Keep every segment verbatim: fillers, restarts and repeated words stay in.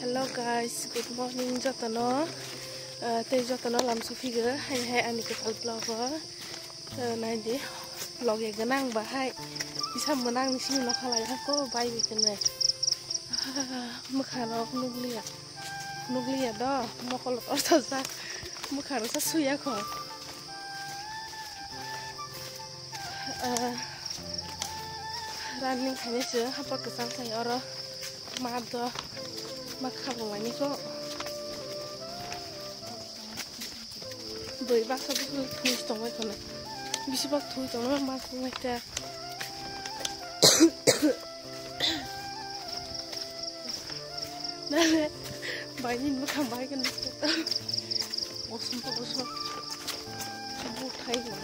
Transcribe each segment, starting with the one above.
Hello guys, good morning jotono. Ah, tei jotono lam sophigo hai hai ani kwtal vlog o. Ah, naidi vlog ya gwnang ba hai. Bisa mwnang ni simi nokha lai ha ko bai wi kene. Ah, mwkha rok nukliya. Nukliya do mokol rok ortho jak. Mwkha rok sa suya kho. Ah, running khainai se hapa kwchang khai oro ma do ma khabanglaini kho. Bwrwi baksa bwswk thwi tongbai khwna. Bisi bak thwi tongma ma khwnai ta. Nale, bai ni bwkhang bai khe nukhe. Osum to osum. Buthai no.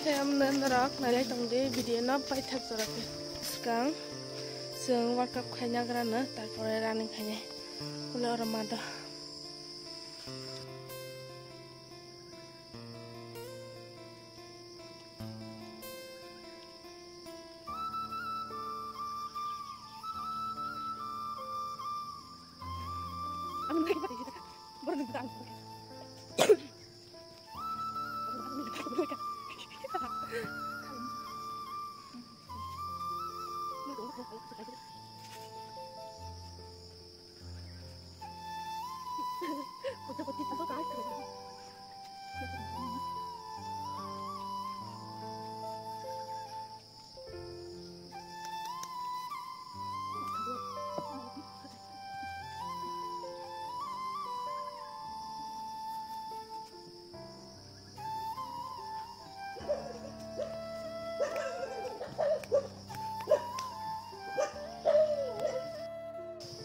Khe amne norok nailai tong di video no paithak jora khe. Swkang chwng workout khaina gra no, tarpore running khainai. Kule oro ma do.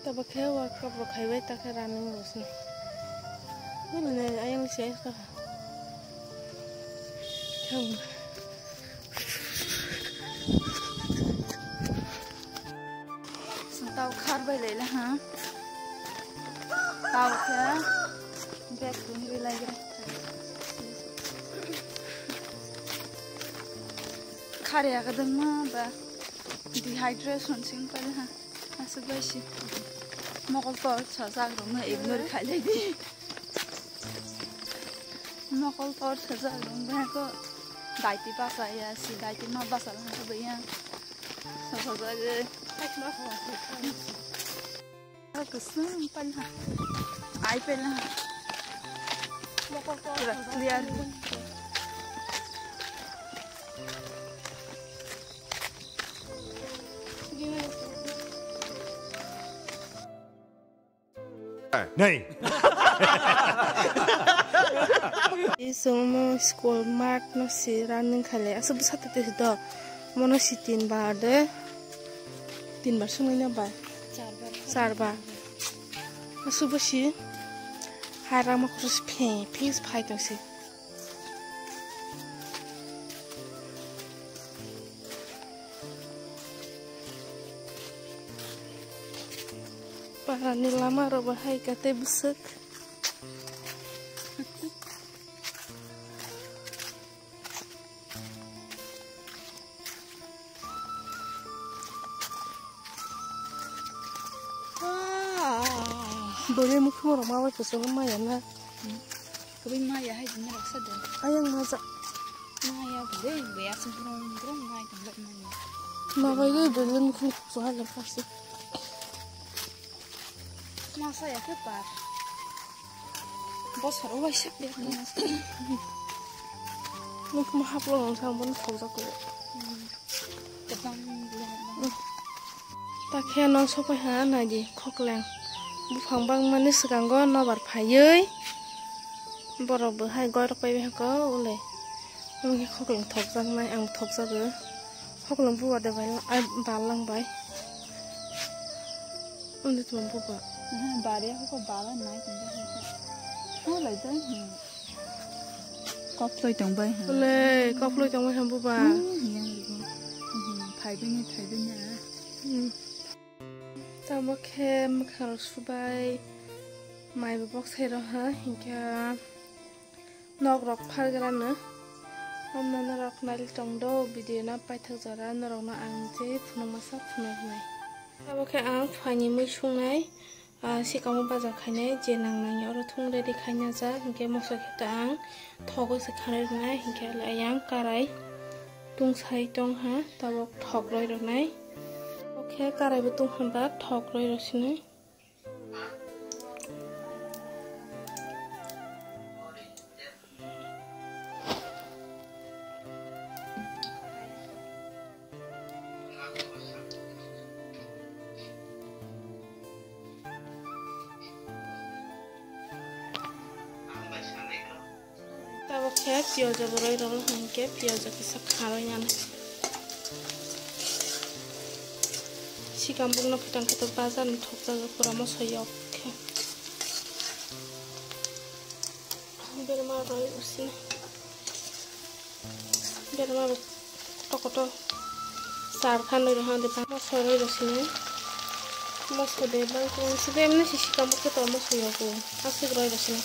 Tabo khe workout rok khaibai ta khe running rok se. Nini nai ayang se ka. Tau khar bai lai la ha. Tau khe bag tun ri lai gra. Khar ya ka dang ma ba dehydration sing pa ha. Aswk bai si. Mokol tor sajak rok no ignore khai lai di. Mokol tor sajak rok bai ko daiti basa ya si daiti ma basa la ha bai ya. Sajak. Kwswng pal ha. Ai pal ha. Pura clear. Nei. Isomo school mat no si running khale. Asu bwsa tete si do. Mono si tin bar de. Tin bar sumai na bai. Char bar. Char bar. Asu bo si. Hai rama khoro si phe, phe si phai tong si. Parani lama rok bahai kate bwswk. Bwrwi mukhumo rok ma bai kwchwngma maya na. Kwbwi maya hai jini raksa de. Ayang maja. Maya bwle bwya se brong brong mai tong lai maya. Ma bai gwi bwle mukhung kuchuk ha jang kasi. Masa ya khe par. Bosor o waisa ya. Mukhung haplo wng sang bono thokjak ko. Kwbang bwle. Ta khe no sopai ha nai di khokleng. Buphang bangmani swkango nobar phaiwi borok bo hai goirok pai bai hwnkhe ulai. Omo khe khokleng thokjaknai ang thokjago. Khokleng buwa de bai ai bal lang bai. Undi tong buba. Bari hoko bala nai tong bai. Ulai dai. Koploi tong bai. Ulai koploi tong bai buba. Phai bini phai bini. Tamo khe mwkhang rok subai mai bo boksai rok ha hinkhe nok rok phargrano Omo norok nailai tong do, video no paithak jora norok no ang je phunuk masa phunuk nai. Abo khe ang phaini mui sungnai, ah, sikamo bazar khainai je nang nang ya oro thung ready khaina jak, hinkhe moso khe ta ang thogwi se khanai rwnai, hinkhe ayang karai tung sai tong ha, tabok thok roi rwnai. Okhe karai bo tung hamba thok roi rw sinai. Tabok khe piyaj bo roi rok hinkhe piyaj kisa kharoi nani. Sikam bukno khitang khitang bazar ni thokjak pura moso yok khe. Berma roi usina. Berma roi. Kotor kotor sar khan roi rok de bang moso roi rok sini. Moso de bang ko sini emne si sikam bukhe to moso yogo. Asik roi rok sini.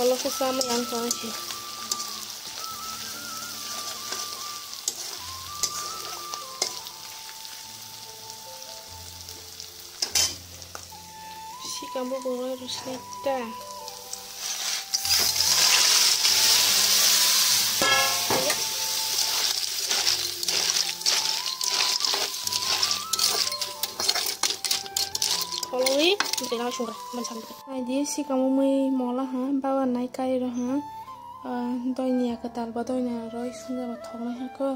Olo khe sama yang kong si. Sikam bo borok rw sinai ta. Koloi, bwtwi nang sungra, man sam bwtwi. Naidi, sikamo mui mola ha, baba nai kai rw ha, ah, doini ya kwtal ba doini ya roi sungjaba thoknai ha ko.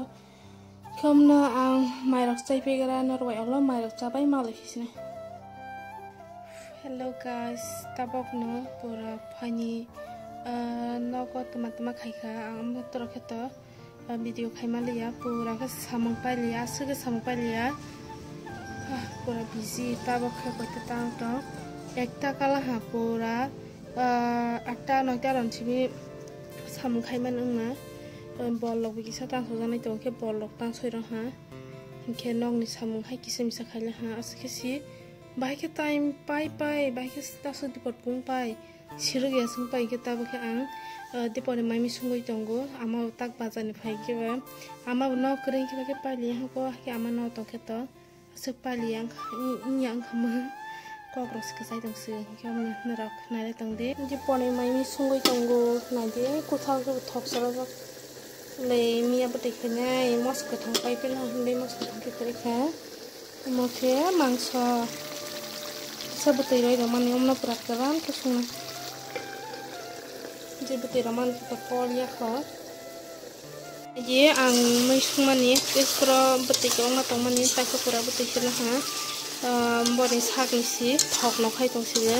Khumno ang mairok chai pigra norbai olo mairok chabai malai phisne. Hello guys, tabok no pura phani, ah, nogo tuma tuma khaikha, ang amtoro kheto, ah, video khaima liya, pura khe samung pailiya, aswk khe samung pailiya. Ah, pura busy, tabok khe koita tang tong, ekta kala ha pura, ah, atta noita ron simi samung khaimani wngna, bol rok bo kisa tang sojak nai tongo khe bol rok tang soi rok ha. Hinkhe nokni samung hai kisa misa khaila ha, aswk khe si bahai khe time pai pai, bahai khe taso dipor pung pai, sirwk ya swng pai, hinkhe tabuk khe ang, ah, dipor ni mai mi sungwi tongo, ama bo tak bazar ni phai khe ba, ama bo nok kwrwi khe ba khe pailiya hwnkhe ama nok tong khe to. Aswk pali ang kha, wngya wngkha ma. Kok rok se kwchai tong se, hinkhe omo norok nailai tong di. Dipor ni mai mi sungwi tongo, nai di, kwthar khe bo thok chorajak. Le miya bwtwi khainai, moso kwthang pai phila, hwnwi moso kwthang khe kwrwi kha. Omo khe mangso. Kisa bwtwi roi rwmani, omo no pwra kwran khe swngnai. Je bwtwi rwmani khe kol ya kho. Ye ang mui sungmani, tei pura bwtwi kwbangma tongmani, taisa pura bwtwi se laha, ah, boni sakni si thok nok hai tong sile.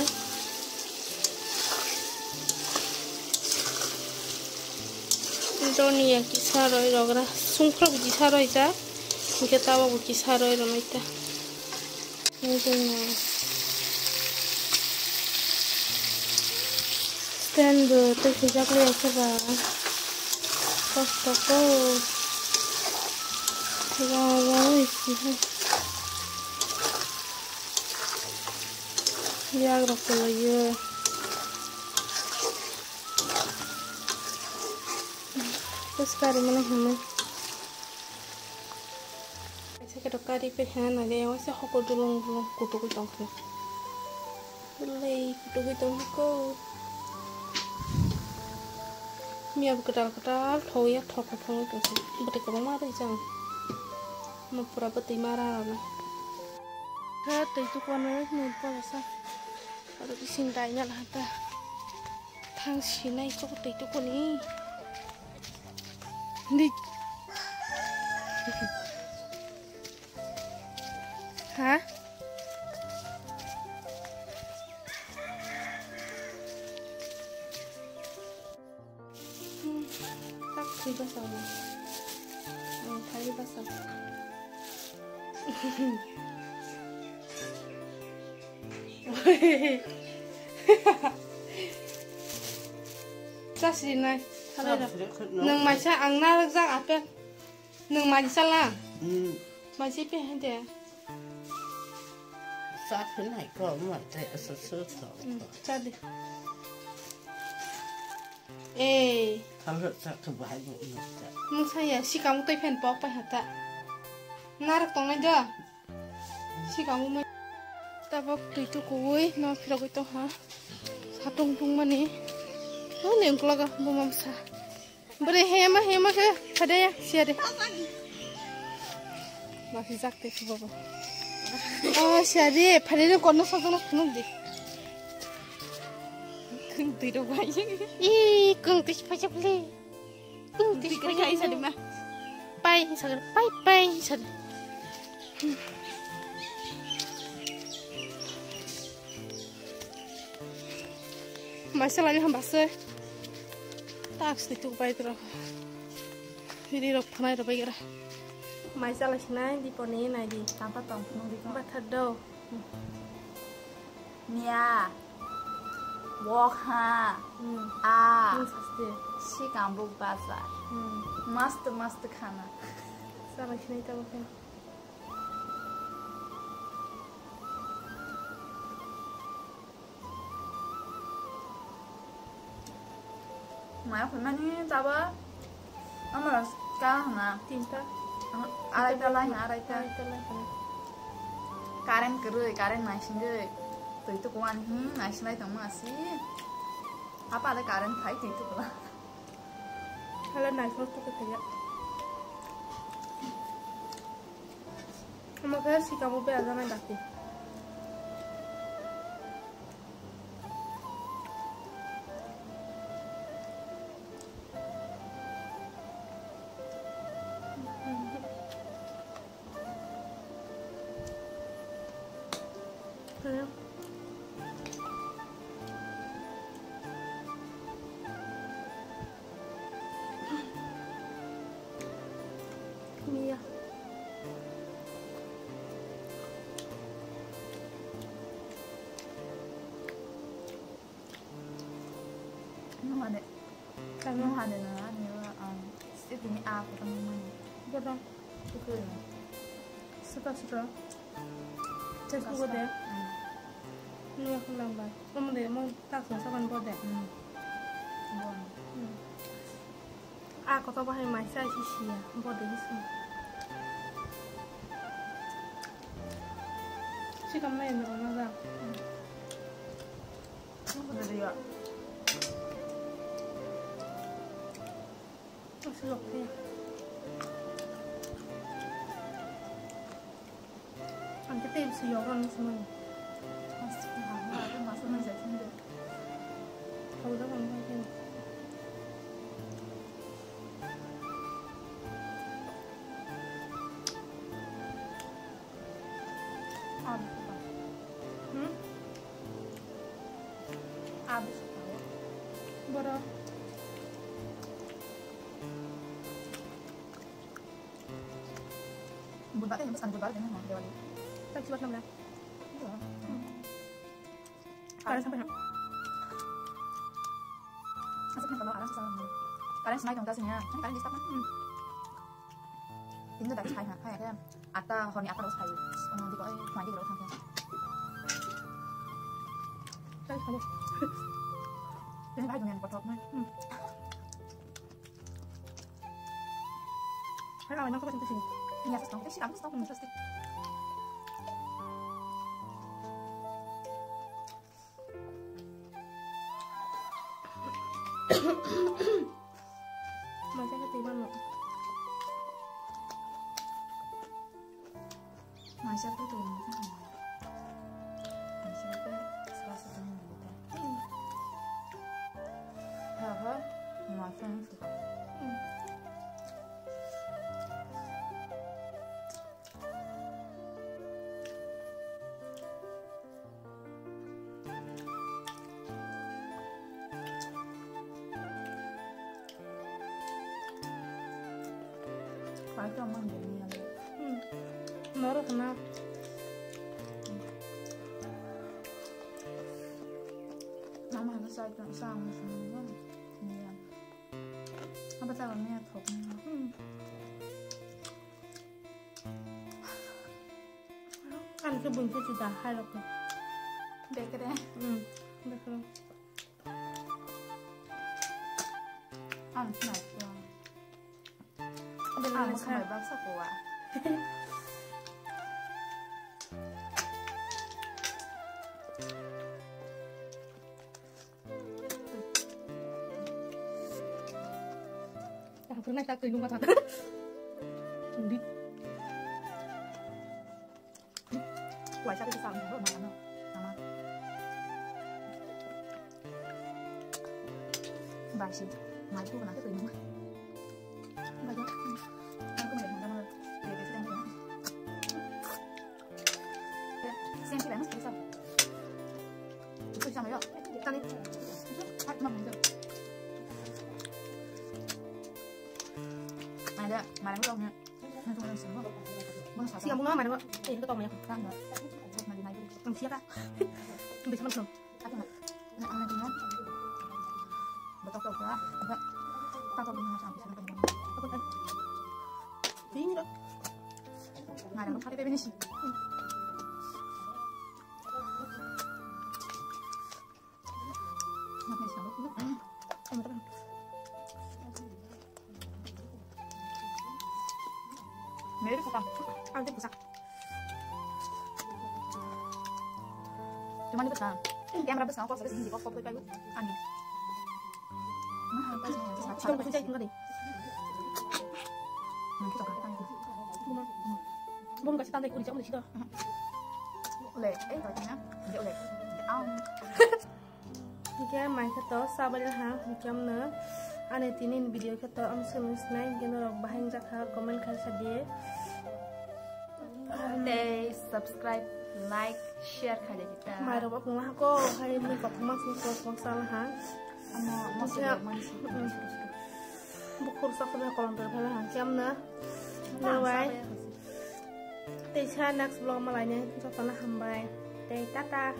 Doniya kisa roi rogra, sungphra bo kisa roi jak, hinkhe tabok bo kisa roi rwnai ta. Stand bo tei swijak le khe ba kosto ko. Wa wa oi si hai. Yak rok kwlaiyo. Bwskari mano hwnwi. Kaisa khe to kari pe ha nai le, waisa hoko dulung dulung kutugwi tong khe. Belai kutugwi tong khe ko. Miya bo kwtal kwtal thok ya thok thok thok tong se. Bwtwi kwbangma rwi chang. Mo pura bwtwi ma ra rw na. Khe twi tukon nai ni pora sa. Aro bising dai na la ta. Thang sinai kok tei tukuni. Di. Ha? Hmm, tak thui basa mo. Hmm, thai basa. Chasri nai. Nwng maisa ang narwkjak apple. Nwng maisa la. Hmm. Maisa pe hai de. Sa phin hai ko ma te so so so. Hmm, cha de. Ei. Thalhwk chak khe bahai bo wngkha. Nwng saya sikamo twi phan pok pai hata. Narok tongnai da. Sikamo mai. Tabok twi tu kuwi no phirogwi tong ha. Satung tung mani. Ani ungklogo bumamsa. Bwrwi hema hema khe phadaya siya de. Masi jak te si bobo. Oh, siya de, phadaya no kono sojono phunuk de. Khung twi rok bai. Ih, khung twi phajak le. Khung twi phajak le. Pai, pai, pai, pai, pai. Maisa lani hamba se. Tak sini tu pai tro. Hiri rok phanai rok bai gara. Maisa lai sinai di poni nai di. Tapa tong phunuk di ko. Bathar do. Nia. Wok ha. Hmm. A. Hmm, saste. Sikambuk bazar. Hmm. Mast mast khana. Sa lai sinai ta bokhe. Maya khulmani chaba. Amara ka hana. Tinta. Araita lai na, araita. Araita lai na. Current kwrwi, current naisingwi. Twi tukuan hi naisinglai tongma si. Apa de current phai twi tukula. Hala naisok tuku thaya. Omo khe sikamo berajaknai dakti. Mia. Nung hade. Tamo. Nung hade na, ani, um, sitini a kotong mani. Bodo. Oke. Suka suka. Cek suka suka de. Hmm. Nua khulang ba. Kamu de, mau tak suka kan bode. Hmm. Bon. Hmm. A koto bahai maisa si siya, bode si sung. Si kam na yendo na da. Hmm. Ang kete isi yorong isi mani. Mas, mas, mas, mas, mas, mas. Kau dah kan kau kena. Alu suka. Hmm? Alu suka. Boro. Budbar ini bukan budbar ini mau Diwali. Tak sibat namanya. Iya. Hmm. Kalian sampai nak? Asal kan kalau alam susah. Kalian senai dong kasihnya. Kan kalian distak kan? Hmm. Ini tadi hai hai ya. Ata honi ata terus hai. Ono di koi mandi terus hai. Terus hai. Ini hai dengan kotor nih. Hmm. Hai awal nang kau kasih sini. Ini atas dong. Eh sih kamu stop plastik. Maisa khe twi mano. Maisa khe twi mano. Maisa khe sra sra mano. Ha ha. Maisa khe. Paito mang de ni ale. Hmm. Noro khna. Mama na sai tang sa mo sum mo. Ni ya. Apa ta ni ya thok ni. Hmm. Ani khe buini khe juda hai rok no. Bekre. Hmm, bekre. Bekre. Ang sinai. Ang mokhang bai baksa kowa. Ang pernah tak tui nunggu tak. Sundit. Kuai satu pisang, oh, mana, mana. Basi, maju kena tu ini. Baca. Aku melihat mana. Dia dia sedang dia. Sen sih banyak bisa. Itu sama ya. Tadi. Hati mah muncul. Ada, malam belum ya. Siya mo nga mano, eh, ito tong ya. Ang siya ka. Bisa man song. Ini dong. Nggak ada, nggak ada, ini sih. Meri kata. Nanti busak. Cuma ni busak. Yang rapi sekarang kok sampai sini kok kok kayu. Ani. Siapa bisa itu tadi? Nanti tak ada. Bom kasih tanda kuri jam di situ. Oleh, eh, katanya. Dia oleh. Am. Hingke mai khe to sabai ha, hingke amno ani tini ni video khe to am simi sinai, hingke norok bahai wngjakha comment khai sa di. Tei subscribe, like, share khai di ta. Mai rok bo kung ha ko, hai ni kothoma sing ko kung sal ha. Ano, mosok rok mani si. Bukhur sa ko kolom ter phala ha, hingke amno. Bye bye. Tei sa next vlog malai nai, jotono hambai. Tei tata.